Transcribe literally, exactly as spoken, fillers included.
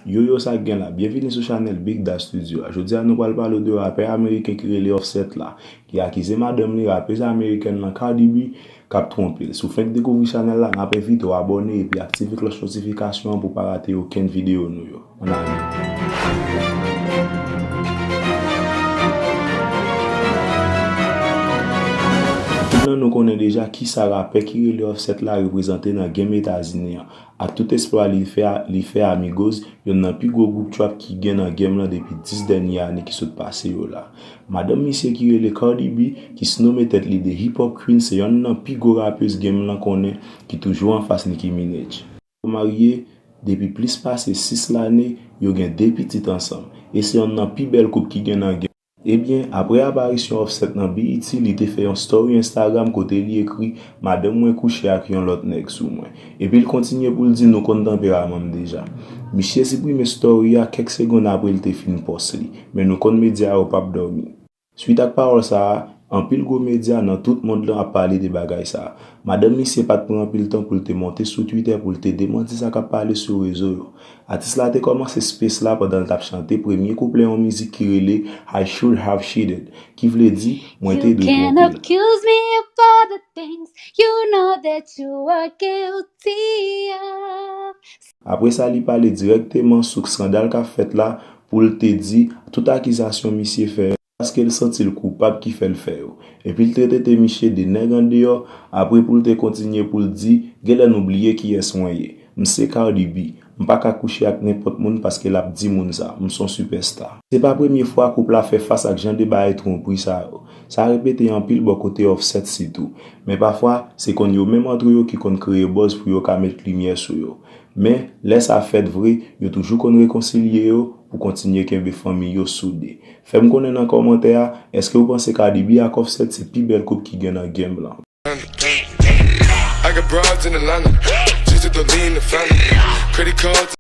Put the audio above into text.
Yo yo, sa k gen la? Byenvini sou chanèl Big Da Studio a. Jodi a nou pral pale w de rapè ameriken ki rele Offset la, ki akize madanm li, rapez amerikèn lan Cardi B, k ap twonpe l. Si w fenk dekouvri chanèl la, n ap envite w abòne epi aktive klòch notifikasyon an pou w pa rate okenn videyo nou yo. Ann ale. Tout nan nou konnen deja kisa rapè ki rele Offset la reprezante nan game Etazini an. Ak tout esplwa li fè, li fè Amigos, yonn nan pi gwo gwoup trap ki gen nan game lan depi dis dènye ane ki sot pase yo la. Madanm misye ki rele Cardi B, ki snome tèt li de Hip Hop Queen, se yonn nan pi gwo rapez game lan konnen, ki toujou anfas Nicki Minaj. Yo marye depi plis pase sis lane, yo gen de pitit ansanm, e se yonn nan pi bèl koup ki gen nan game. Ebyen, apre aparisyon Offset nan B E T, li te fè yon story Instagram kote li ekri, "Madanm mwen kouche ak yon lòt nèg sou mwen." Epi l kontinye pou l di, "Nou konn tanperaman m deja." Misye siprime story a kèk segonn apre l te fin pòs li, men nou konn medya yo p ap dòmi. Swit ak pawòl sa a, anpil gwo medya nan tout mond lan ap pale de bagay sa a. Madanm misye pa t pran anpil tan pou l te monte sou Twitter pou l te demanti sa k ap pale sou rezo yo. Atis la te kòmanse space la pandan l t ap chante premye kouplè yon mizik ki rele I Should Have Cheated, ki vle di, "Mwen te dwe twonpe l." You can accuse me of all the things you know that you are guilty of. Apre sa, li pale dirèkteman sou skandal k ap fèt la pou l te di tout akizasyon misye fè yo, paske l santi l koupab ki fè l fè yo. Epi l te trete misye de nèg andeyò, apre pou l te kontinye pou l di, "Genlè nou bliye kiyès mwen ye. M se Cardi B. M pa ka kouche ak nenpòt moun paske l ap di moun sa. M s on sipèsta." Se pa premye fwa koup la fè fas ak jan de bagay twonpri sa yo. Sa repete anpil bò kote Offset sitou. Men pafwa, se konn yo menm antre yo ki konn kreye buzz pou yo ka met limyè sou yo. Men, lè sa fèt vre, yo toujou konn rekonsilye yo pou kontinye kenbe fanmi yo soude. Fè m konnen nan kòmantè a, èske w panse Cardi B ak Offset se pi bèl koup ki gen nan game lan? I got broads in Atlanta, just to lean the family. Credit cards.